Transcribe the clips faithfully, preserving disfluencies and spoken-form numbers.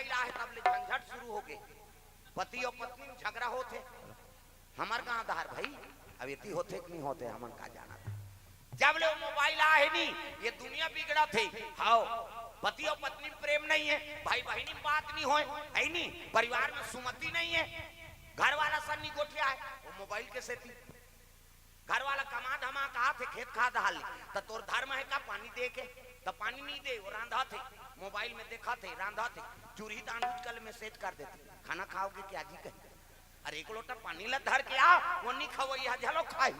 Mobile आहे तब ले झंझट शुरू हो गे। पति अउ पत्नी में झगड़ा होथे। हमर गांव धार भाई, अब एती होथे कि नहीं होथे, हमन का जानत। जब ले वो मोबाइल आहे नी, ये दुनिया बिगड़त हे। हाव, पति अउ पत्नी में प्रेम नहीं है, भाई बहिनी में बात नहीं होय, है नी, परिवार में सुमति नहीं है, घर वाला सन्नी गोठिया है, वो मोबाइल के सेती। घर वाला कमा धमा के आथे, खेत खार डहर ले, त तोर धर्म हे का पानी दे के? त पानी नहीं दे, वो रांधथे, मोबाइल में देखथे, रांधथे, चूल्ही दान उचकल मैसेज कर देथे, "खाना खाओगे क्या जी?" कही, "अरे एक लोटा पानी ला धर के आ, वो नहीं खवइया झलो खाही।"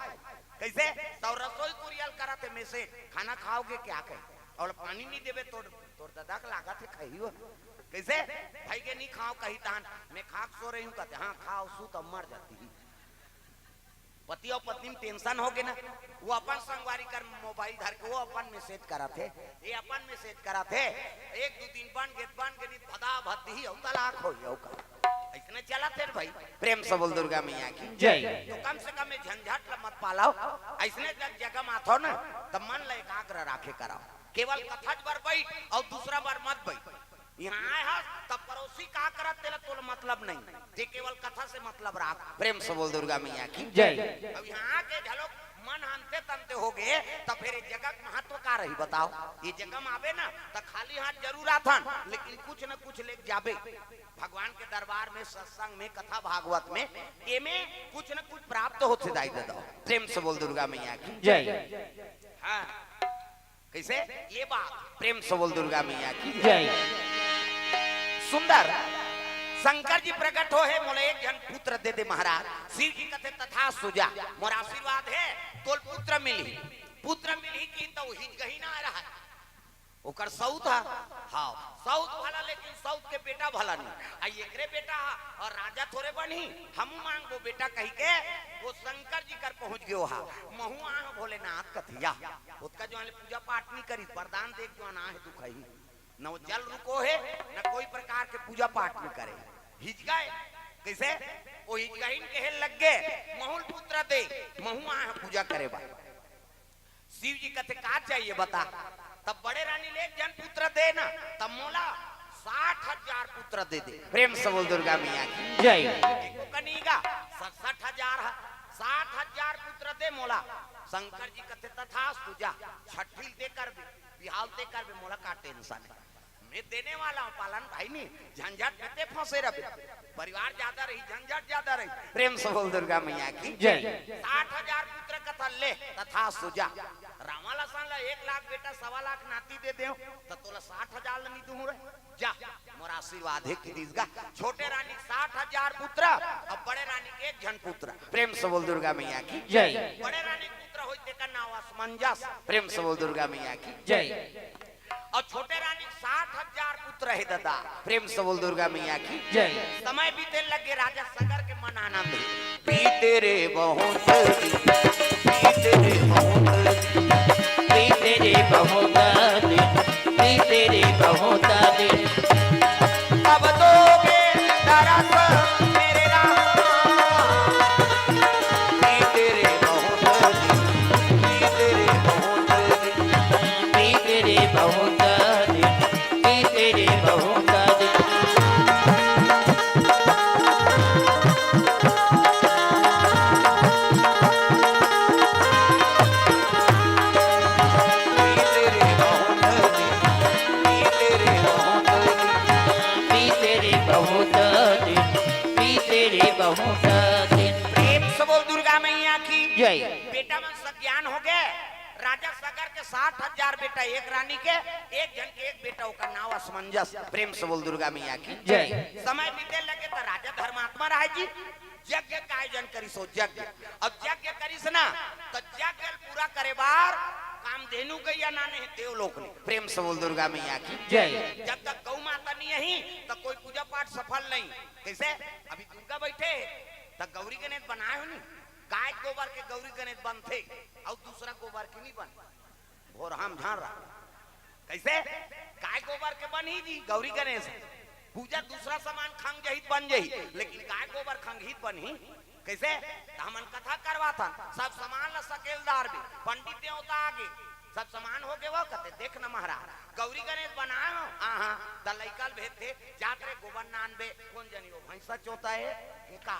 कइसे? त रसोई कुरिया ल करथे मैसेज, "खाना खाओगे क्या?" कही, अउ पानी नहीं देबे, तोर, तोर ददा के लागत हे खाही वो। कइसे? भाई के नहीं खाव कही तहन, "मैं खा के सो रही हूँ," कथे, "हाँ, खाव, सू त मर जाती ही।" पति अउ पत्नी में टेंशन हो गे ना, वो अपन संगवारी कर मोबाइल धर के वो अपन मैसेज करथे, ये अपन मैसेज करथे। एक दू दिन बन गे, बन गे, नहीं भदा भद्दी अउ तलाक हो जाओ का। अइसने चलत हे भाई। प्रेम से बोल दुर्गा मैया की जय। तो कम से कम ये झंझट ल मत पालव। अइसने जग जगह म आथव ना, त मन ल एकाग्र राखे करव। केवल कथा बर बैठ अउ दूसरा बर मत बैठ। यहाँ आए हस, तब पड़ोसी का करत, तेला तोला मतलब नहीं। ते केवल कथा से मतलब राख। प्रेम से बोल दुर्गा मैया की जय। अब यहाँ आके झलोक मन हनते तनते हो गे, तब फिर ये जगह के महत्व का रही बताव? ये जगह में आबे ना, त खाली हाथ जरूर आथन, लेकिन कुछ न कुछ लेके जाबे। भगवान के दरबार में, सत्संग में, कथा भागवत में, एमे कुछ न कुछ प्राप्त होथे दाई ददा। प्रेम से बोल दुर्गा मैया की जय। हाँ। कइसे? ये बात। प्रेम से बोल दुर्गा मैया की जय। सुंदर। शंकर जी प्रकट होहे, मोला एक झन पुत्र दे दे महाराज। शिव जी कथे, "तथास्तु, जा, मोर आशीर्वाद हे, तोल पुत्र मिलही।" पुत्र मिलही कि तो हिजगहिन रहा। ओकर सउत ह, हाँ, सउत भला, लेकिन सउत के बेटा भला नहीं। आ एकरे बेटा ह, अउ राजा थोरे बनही, हमू मांगबो बेटा कहि के, वो शंकर जी कर पहुंच गयो हा। महू आह भोलेनाथ कथिया। ओतका जो आने पूजा पाठ नहीं करी, वरदान देख जो आना है दुखही। न वो जल रुको है, न कोई प्रकार के पूजा पाठ नहीं करे। हिजगाय, कइसे? वो हिजगाइन कहे लग गे, "महूल पुत्र दे, महू आह पूजा करे बा।" शिव जी कथे, "का चाहिए बता?" तब बड़े रानी ले एक झन पुत्र दे ना, तब मोला साठ हजार पुत्र दे दे। प्रेम से बोल दुर्गा मैया की जय। एको कनी गा, सड़सठ हजार ह, साठ हजार पुत्र दे मोला। शंकर जी कथे, "तथास्तु, जा, छठी ल ते करबे, बिहाव ल ते करबे, मोला का टेंशन हे?" मैं देने वाला हूँ पालन भाई, नहीं झंझट में ते फंसे रहे। परिवार ज्यादा रही, झंझट ज्यादा रही। प्रेम से बोल दुर्गा मैया की जय। साठ हजार पुत्र कथा ले, तथास्तु, जा। रावण असन ला एक लाख बेटा, सवा लाख नाती दे देव, त तोला साठ हजार ला नहीं दूं रे। जा, मोर आशीर्वाद हे कि दिस गा। छोटे रानी साठ हजार पुत्र, अब बड़े रानी के एक झन पुत्र। प्रेम से बोल दुर्गा मैया की जय। बड़े रानी के पुत्र होई, तेकर नाव असमंजस। प्रेम से बोल दुर्गा मैया की जय। अउ छोटे रानी साठ हजार पुत्र हे ददा। प्रेम से बोल दुर्गा मैया की जय। समय बीते लगे राजा सगर के मन आनंद हे। बीते रे बहुत दिन, बीते रे बहुत दिन, बीते रे बहुत दिन, बीते रे बहुत दिन। अब दोगे दरस मेरे राम। बीते रे बहुत दिन, बीते रे बहुत दिन। बीते रे बहुत दिन, बीते रे बहुत दिन। बीते रे बहुत दिन, बीते रे बहुत दिन। बीते रे बहुत दिन, बीते रे बहुत दिन। प्रेम से बोल दुर्गा मैया की जय। बेटा मन सब ज्ञान हो गे। राजा सगर के साठ हजार बेटा, एक रानी के, एक झन के एक बेटा, ओकर नाव असमंजस। प्रेम से बोल दुर्गा मैया की जय। समय बीते लगे त राजा धर्मात्मा रहे जी, यज्ञ का आयोजन करिस हो, यज्ञ। अब यज्ञ करिस ना, त यज्ञ ल पूरा करे बर कामधेनु गैया नाने हे देवलोक ले। प्रेम से बोल दुर्गा मैया की जय। जब तक गौ माता नहीं आही, त कोई पूजा पाठ सफल नहीं। कइसे? अभी दुर्गा बइठे हे, त गौरी गणेश बनाए हो नहीं? गाय गोबर के गौरी गणेश बनथे, अउ दूसरा गोबर के नहीं बने। भोरहा म झान रहा। कइसे? गाय गोबर के बनही जी गौरी गणेश। पूजा दूसरा सामान खंग जही त बन जही, लेकिन गाय गोबर खंगही त बनही। कइसे? त हमन कथा करवाथन, सब सामान ला सकेल डारबे, पंडित देवता आगे, सब समान हो गे वो, कथे, "देख न महाराज, गौरी गणेश बनाए हो?" "हाँ, हाँ।" त लइका ल भेजथे, "जात रे गोबर नान बे।" "कोन जनी वो भैंसा चोता है?" "का?"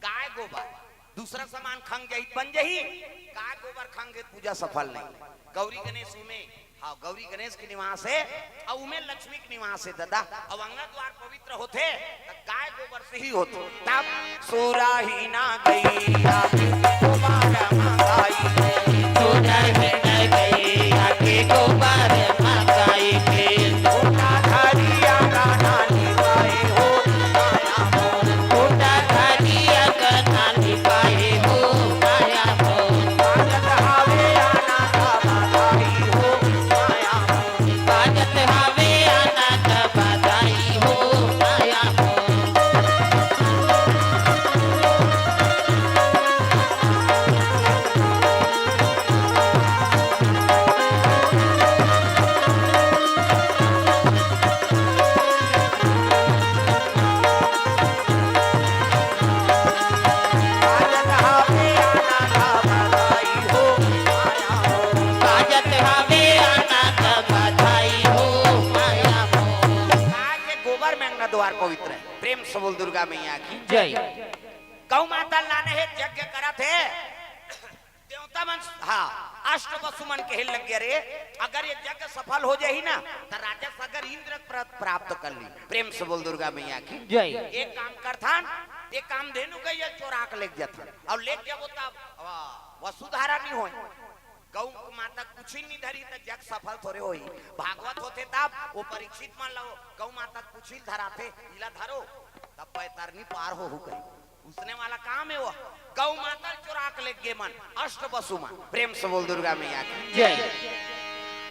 गाय गोबर, दूसरा समान खंग जाही त बन जाही, गाय गोबर खंगे त पूजा सफल नहीं। गौरी गणेश उमे, हाँ, गौरी गणेश के निवास है, अउ उमे लक्ष्मी के निवास है ददा। अउ अंगना द्वार पवित्र होथे, त गाय गोबर से ही होथे। तब सुरही ना गइया के गोबर मंगाई, सुरही ना गइया के गोबर मंगाई के, छोटा धरिया गाना निभाए हो, माया मोर। छोटा धरिया गाना निभाए हो, माया मोर। बाजत हवे आनंद बधाई हो, माया मोर। बाजत हवे आनंद बधाई हो, माया मोर। बाजत हवे आनंद बधाई हो, माया मोर। बाजत हवे आनंद बधाई हो, माया मोर। गाय के गोबर में अंगना द्वार पवित्र है। प्रेम से बोल दुर्गा मैया की जय। गौ माता लाने हे, यज्ञ करत हे। देवता मन, हाँ, अष्ट वसु मन कहे लग गए, "रे, अगर ये यज्ञ सफल हो जाही ना, त राजा सगर इंद्र प्र-, प्राप्त कर ली।" प्रेम से बोल दुर्गा मैया की जय। एक काम करथन, एक कामधेनु गइया ल चोरा के लेग जथन, अउ लेग जाबो तब, वाह, वसुधारा नहीं होय। गौ माता कुछ ही नहीं धरी त यज्ञ सफल थोड़े होही। भागवत होथे तब वो परीक्षित मन ला वो गौ माता कुछ ही धराथे, "इला धरो, तब बैतरनी पार होहू" कही। उसने वाला काम है वो। गौ माता ल चोरा के लेग गे मन, अष्ट वसु मन। प्रेम से बोल दुर्गा मैया की जय।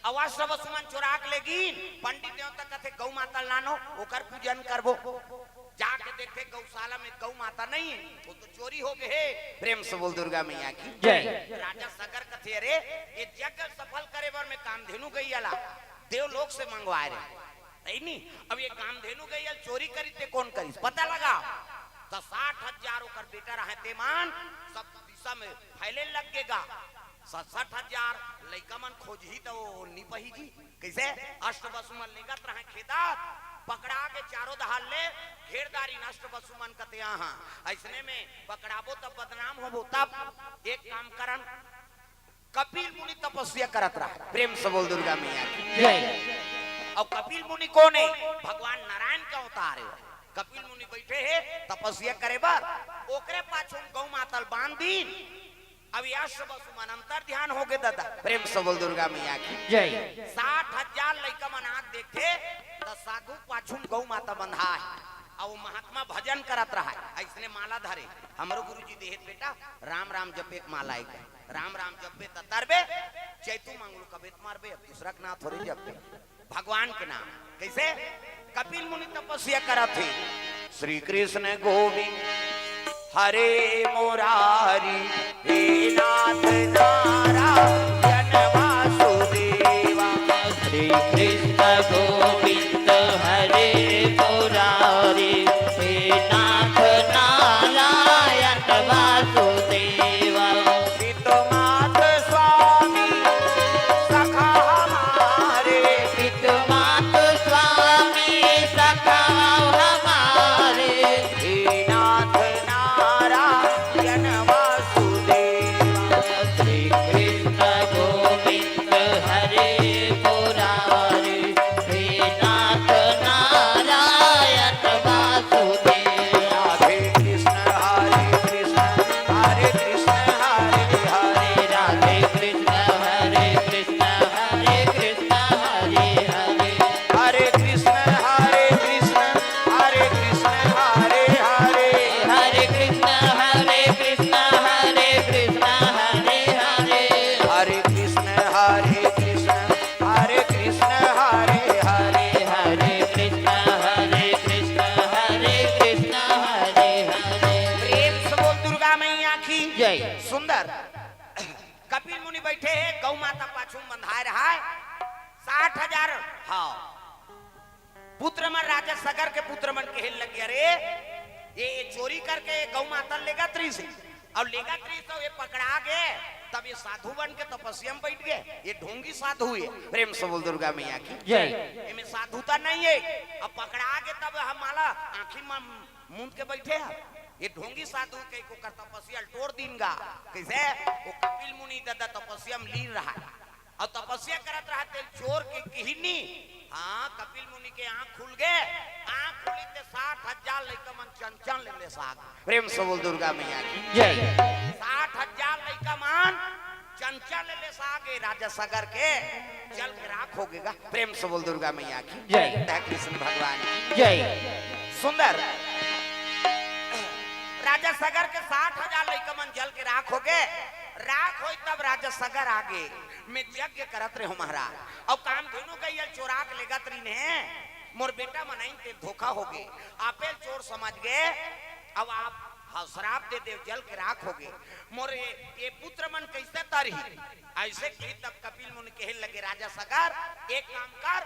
अउ अष्ट वसु मन चोरा के लेगिन, पंडित देवता कथे, "गौ माता ल लानो, ओकर पूजन करबो।" जाके देखथे गौशाला में गौ माता नहीं है, वो तो चोरी हो गए हे। प्रेम से बोल दुर्गा मैया की जय। राजा सगर कथे, "अरे, ये यज्ञ सफल करे बर मैं कामधेनु गइया ला देवलोक से मंगवाए रहे।" नहीं, नहीं, अब ये कामधेनु गइया ल चोरी करिस ते कोन करिस? पता लगा, त साठ हजार ओकर बेटा रहे ते मन, सब दिशा में फैले लग गे गा। सड़सठ हजार लइका मन खोजही त वो नी पही जी। कइसे? अष्ट वसु मन लेगत रहे खेदत, पकड़ा के चारों दहार ले घेर डारिन अष्ट वसु मन कथे, "हाँ, अइसने में पकड़ाबो तब बदनाम होबो।" तब एक काम करन, कपिल मुनि तपस्या करत रहा। प्रेम से बोल दुर्गा मैया की जय। अउ कपिल मुनि कोन हे? भगवान नारायण के अवतार हे। कपिल मुनि बैठे हे तपस्या करे बर, ओकरे पाछू म गौ माता ल बांध दीन। अब यश वसु मन अंतर ध्यान हो गे ददा। प्रेम से बोल दुर्गा मैया की जय। साठ हजार लइका मन आके देखथे, त साधु पाछू म गौ माता बंधा हे, अउ महात्मा भजन करत रहा हे। अइसने माला धरे, हमरो गुरुजी देहे त बेटा, राम राम जपे के माला एक। राम राम जपबे त तरबे, चैतू मंगलू कबे त मरबे, अब दूसरा के नाम थोड़े जपबे, भगवान के नाम। कइसे? कपिल मुनि तपस्या करत हे, श्री कृष्ण गोविंद हरे मुरारी, हे नाथ नारायण वासुदेवा। श्री कृष्ण गोविंद हरे मुरारी, हे नाथ नारायण वासुदेवा। पितु मातु स्वामी सखा हमारे। पितु मातु स्वामी सखा हमारे। हे नाथ नारायण वासुदेवा। श्री कृष्ण गोविंद हरे मुरारी। हे नाथ नारायण वासुदेव। राधे कृष्ण हरे कृष्ण, हरे कृष्ण हरे हरे। राधे कृष्ण हरे कृष्ण, हरे कृष्ण हरे हरे। हरे कृष्ण हरे कृष्ण, हरे कृष्ण हरे हरे। हरे कृष्ण हरे कृष्ण, हरे कृष्ण हरे हरे। हरे कृष्ण हरे कृष्ण, हरे कृष्ण हरे हरे। हरे कृष्ण हरे कृष्ण, हरे कृष्ण हरे हरे। प्रेम से बोल दुर्गा मैया की जय। सुंदर। कपिल मुनि बैठे हे, गौ माता पाछू म बंधाए रहा हे। साठ हजार, हाँ, पुत्र मन, राजा सगर के पुत्र मन कहे लगे, "अरे, ये, ये चोरी करके गौ माता लेगत रहिस हे, अउ लेगत रहिस हे, ये पकड़ा गे, तब ये साधु बन के तपस्या में बैठ गए, ये ढोंगी साधु है। प्रेम से बोल दुर्गा मैया की जय। एमे साधुता नहीं है। अब पकड़ा के तब हम माला आँखी में मूंद के बैठे हैं। ये ढोंगी साधु के को कर तपस्या टोर दीन गा। कैसे? वो कपिल मुनि दादा तपस्या में लीन रहा और तपस्या करत रहा, तेल चोर के किहिनी। हाँ, कपिल मुनि के आँख खुल गए। आँख खुली ते साठ हजार लइका मन चंचल ले ले साग। प्रेम से बोल दुर्गा मैया की जय। साठ हजार लइका मन चंचल ले ले साग, ए राजा सगर के जल के राख हो गेगा। प्रेम से बोल दुर्गा मैया की जय। कृष्ण भगवान की जय। सुंदर राजा सगर के साठ हजार लइका मन जल के राख हो गए। राख होई तब राजा सगर आगे में यज्ञ करत रहे हो महाराज। अब कामधेनु गैया चोरा के लेगत रही ने, मोर बेटा मन आइन ते धोखा हो गए, आपेल चोर समझ गए। अब आप ह-, श्राप दे देव, जल के राख हो गए। मोर ये, ये पुत्र मन कैसे तरही? ऐसे कही तब कपिल मुनि कहे लगे, राजा सगर, एक काम कर,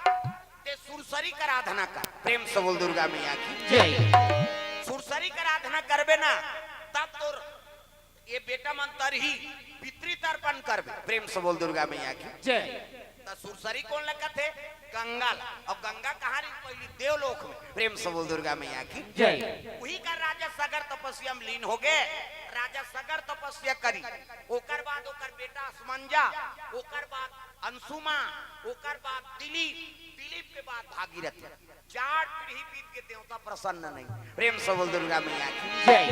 ते सुरसरी कर आराधना कर। प्रेम से बोल दुर्गा मैया की जय। सुरसरी कर आराधना करबे ना, तब तोर ये बेटा मन तरही, पितृ तर्पण करबे। प्रेम से बोल दुर्गा मैया की जय। त सुरसरी कोन लगत हे? गंगा ला। और गंगा कहाँ रही? पहली देवलोक में। प्रेम से बोल दुर्गा मैया की जय। वही का राजा सगर तपस्या में लीन हो गए। राजा सगर तपस्या करी, ओकर बाद ओकर बेटा असमंजा, ओकर बाद अंशुमा, ओकर बाद दिलीप, दिलीप के बाद भागीरथी। चार पीढ़ी बीत के देवता प्रसन्न नहीं। प्रेम से बोल दुर्गा मैया की जय।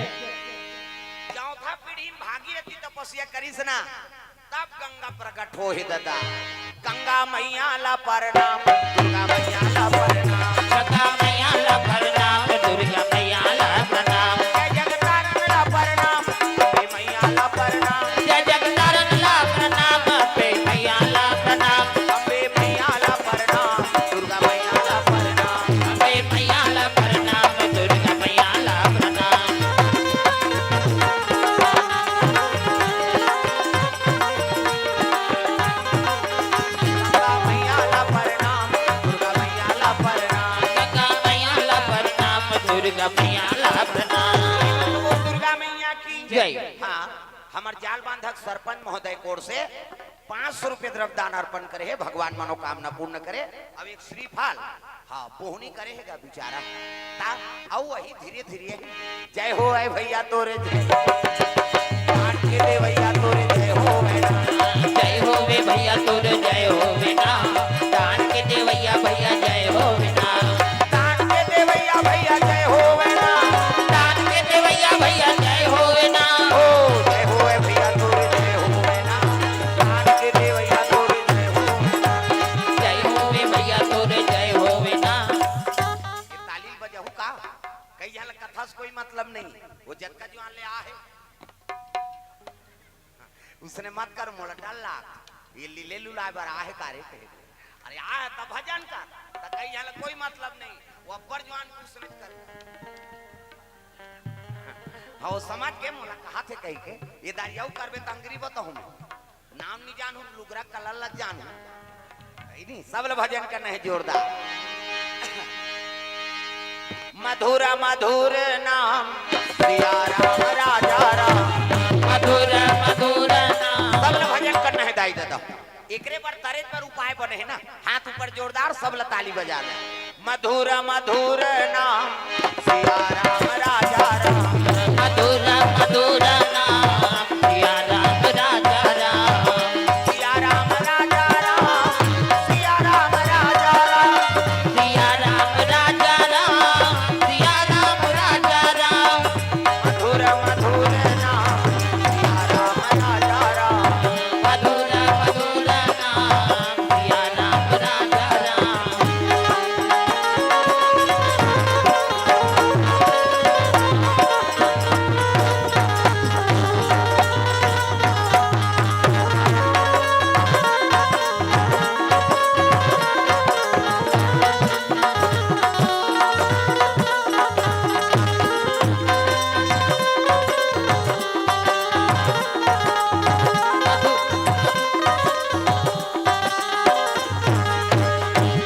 चौथा पीढ़ी में भागीरथी तपस्या करिस ना, तब गंगा प्रकट हो हे दादा। गंगा मैया ला प्रणाम, दुर्गा मैया ला प्रणाम। गंगा मैया ला प्रणाम, दुर्गा मैया ला प्रणाम। जय जगतारण ला प्रणाम, अम्बे मैया ला प्रणाम। जय जगतारण ला प्रणाम, अम्बे मैया ला प्रणाम। अम्बे मैया ला प्रणाम, दुर्गा मैया ला प्रणाम। अम्बे मैया ला प्रणाम, दुर्गा मैया ला प्रणाम। गंगा मैया ला प्रणाम, दुर्गा मैया ला प्रणाम। गंगा मैया ला प्रणाम, दुर्गा मैया ला प्रणाम। दुर्गा मैया की जय। हाँ, हमर जाल बांधक सरपंच महोदय कोर से पाँच सौ रुपये द्रव्य दान अर्पण करे हे, भगवान मनोकामना पूर्ण करे। अब एक श्रीफल, हाँ, बोहनी करे हे गा बेचारा। ता, अउ वही धीरे धीरे। जय हो ए भैया तोरे जय। कान के देवैया तोरे जय हो ए ना। जय हो ए भैया तोरे जय हो ए ना। कान के देवैया भैया जय हो ए ना। कान के देवैया भैया जय हो ए ना। कान के देवैया भैया जय हो ए ना। ओ जय हो ए भैया तोरे जय हो ए ना। कान के देवैया तोरे जय हो ए ना। जय हो ए भैया तोरे जय हो ए ना। ये ताली बजाऊ का? कई झन ल कथा से कोई मतलब नहीं, वो जतका जुआन ले आ हे, उसने मत कर, मोला डर लाग, ये लीले लुलाए बर आ हे का रे कहे। अरे आ हे त भजन कर, त कई झन ल कोई मतलब नहीं, वो अब्बड़ जुआन उसने कर। हाँ, वो समझ के मोला कहा थे कही के, ये दाई अउ करबे त अंगरी बताहूँ मैं। नाम नहीं जानू, लुगरा कलर लग जानू। नहीं, नहीं, सब ल भजन करना है जोरदार। मधुर मधुर नाम सिया राम राजा राम। मधुर मधुर नाम। सब ल भजन करना है दाई दादा। एकरे बर तरे पर उपाय बने है ना, हाथ ऊपर जोरदार, सब ल ताली बजाना। मधुर मधुर नाम सिया राम राजा राम। मधुर मधुर नाम सिया राम राजा राम। सिया राम राजा राम, सिया राम राजा राम। सिया राम राजा राम, सिया राम राजा राम। मधुर मधुर नाम सिया राम राजा राम। मधुर मधुर नाम सिया राम राजा राम।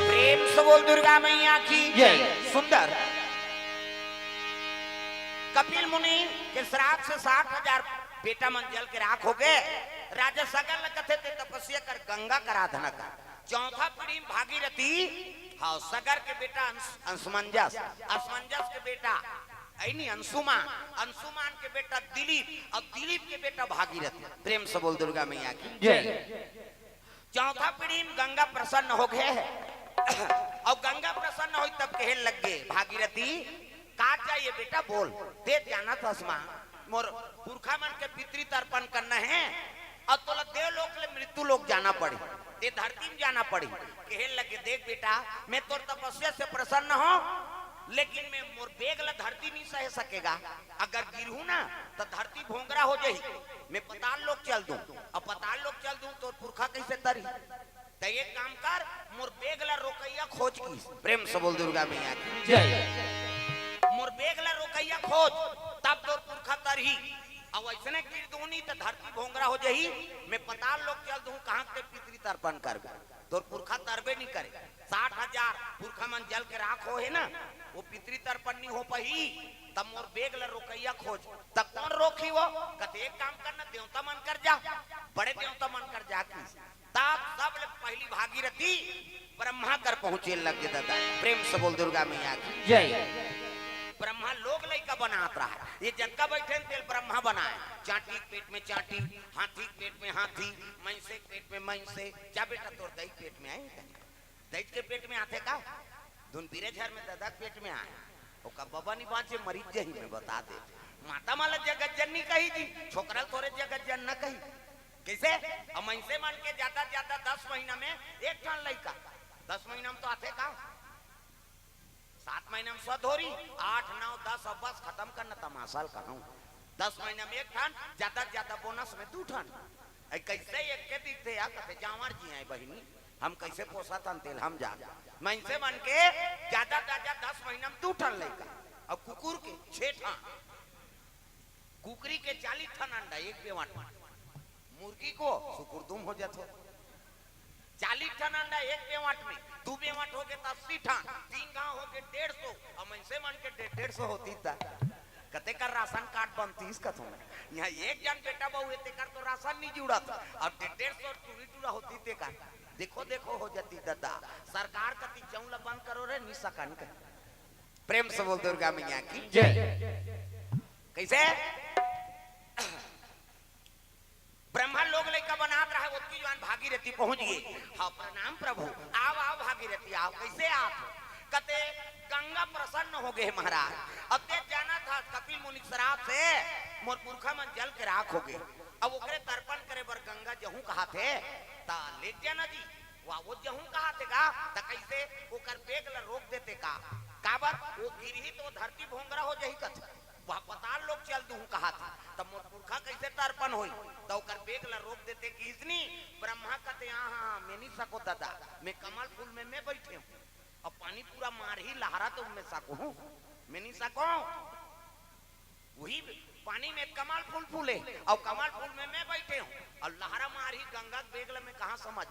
प्रेम से बोल दुर्गा मैया की जय। सुंदर। कपिल मुनि के श्राप से साठ हजार बेटा मन जल के राख हो गए। राजा सगर ल कथे, ते तपस्या कर, गंगा कर आराधना कर। चौथा पीढ़ी में भागीरथी, हाँ, सगर के बेटा अंस-, अंसमंजस, असमंजस के बेटा, ऐ नी, अंशुमान, अंशुमान के बेटा दिलीप, अउ दिलीप के बेटा भागीरथी। प्रेम से बोल दुर्गा मैया की जय। चौथा पीढ़ी में गंगा प्रसन्न हो गए है। अउ गंगा प्रसन्न होई तब कहे लग गए, भागीरथी, का चाहिए बेटा, बोल। ते जानत हस माँ, मोर पुरखा मन के पितृ तर्पण करना है, अउ तोला देवलोक ले मृत्यु लोक जाना पड़ी, ते धरती में जाना पड़ी। कहे लगे, देख बेटा, मैं तोर तपस्या से प्रसन्न हों, लेकिन मैं, मोर बेग ला धरती नहीं सहे सकेगा। अगर गिरहूं ना, तो धरती भोंगरा हो जाही। मैं पताल लोक चल दूं, अउ पताल लोक चल दूं, तोर पुरखा कैसे तरही? त एक काम कर, मोर बेग ला रोकइया खोज किस। प्रेम से बोल दुर्गा मैया की जय। मोर बेग ला रोकइया खोज, तब तोर पुरखा तरही। अउ अइसने गिर दूनी त धरती भोंगरा हो जाही। मैं पताल लोक चल दूं, कहाँ के पितृ तर्पण करबे? तोर पुरखा तरबे नहीं करे। साठ हजार पुरखा मन जल के राख हो हे ना, वो पितृ तर्पण नहीं हो पाही। तब मोर बेग ला रोकइया खोज। तब कौन रोकी वो? कथे, एक काम करना, देवता मन कर जा, बड़े देवता मन कर जा किस। तब सबले पहली भागीरथी ब्रह्मा कर पहुंचे लग गे दादा। प्रेम से बोल दुर्गा मैया की जय। ब्रह्मा लोग लइका बनात रहा, ये जतका बैठे न तेल ब्रह्मा बनाए। चांटी के पेट में चांटी, हाथी के पेट में हाथी, मइनसे के पेट में मइनसे। जा बेटा, तोर दई के पेट में आए, दई के पेट में आथे का? धुन बीरे झर में दादा के पेट में आए, ओका बबा नहीं बांचे, मरीज जही में बता दे। माता मन ला जगत जननी कही जी, छोकरा ल थोरे जगत जनना कही। कैसे? अब मइनसे मन के ज्यादा ज्यादा दस महीना में एक ठन लइका, दस महीना में तो आथे का? सात महीना में सौ धोरी, आठ, नौ, दस, अब बस खत्म करना तमाशा ल कहूं। दस महीना में एक ठन, ज्यादा ज्यादा बोनस में दू ठन। ऐ कैसे एक के दिखथे या कथे, जांवर जी आए बहिनी, हम कैसे पोसत हन तेल हम जान। मइनसे मन के ज्यादा ज्यादा दस महीना में दू ठन लइका, अउ कुकुर के छह ठन। कुकरी के चालीस ठन अंडा एक बेवाट में, मुर्गी को सुकुरदुम हो जाथे। चालीस ठन अंडा एक बेवाट में, दू बेवाट हो गे त अस्सी ठन, तीन गांव हो गे डेढ़ सौ, अउ मइनसे मन के डेढ़ डेढ़ सौ होती त कते कर राशन कार्ड बनतीस कथों मैं। इहां एक जन बेटा बहू हे, तेकर तो राशन नहीं जुड़त, अउ डेढ़ डेढ़ सौ टूरी टूरा होती तेकर। देखो देखो हो जाती दादा, सरकार कती जऊं ला बंद करो रे, नहीं सकन के। प्रेम से बोल दुर्गा मैया की जय। कैसे? ब्रह्मा लोग लइका बनात रहे, ओतकी जुवान भागीरथी पहुंच गे। हाँ, प्रणाम प्रभु, आव, आव भागीरथी, आव, कैसे आत हो? कथे, गंगा प्रसन्न हो गे महाराज। अब ते जानत हस, कपिल मुनि के श्राप से मोर पुरखा मन जल के राख हो गे। अब ओकरे तर्पण करे बर गंगा जहूं कहाथे, त लेग जाना जी, वा वो जहूं कहाथे गा, त कैसे ओकर बेग ला रोक देते का? काबर? वो गिरही त वो धरती भोंगरा हो जही कथे। वह पताल लोक चल दूं कहाथे, त मोर पुरखा कैसे तर्पण होई? त ओकर बेग ला रोक देते किसनी? ब्रह्मा कथे, हाँ, हाँ, हाँ, मैं नहीं सको दादा, मैं कमल फूल में मैं बैठे हूं। अब पानी पूरा मारही लहरा त मैं सको हूं, मैं नहीं सको। वही पानी में कमल फूल फूले, अउ कमल फूल में मैं बैठे हूं, अउ लहरा मारही गंगा के बेग ला मैं कहां समझ?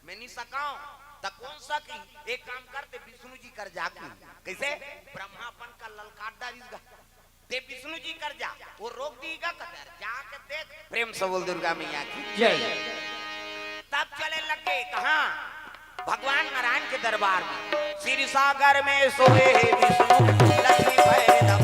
मैं नहीं सकाऊं। त कौन सकी? एक काम करते, विष्णु जी कर जाके। कैसे? ब्रह्मा अपन का ललकार डारिस गा, ते विष्णु जी कर जा, वो रोक दीगा कतर, जाके देख। प्रेम से बोल दुर्गा मैया की जय। तब चले लगे कहां? भगवान नारायण के दरबार में। क्षीर सागर में सोए विष्णु लक्ष्मी भैरव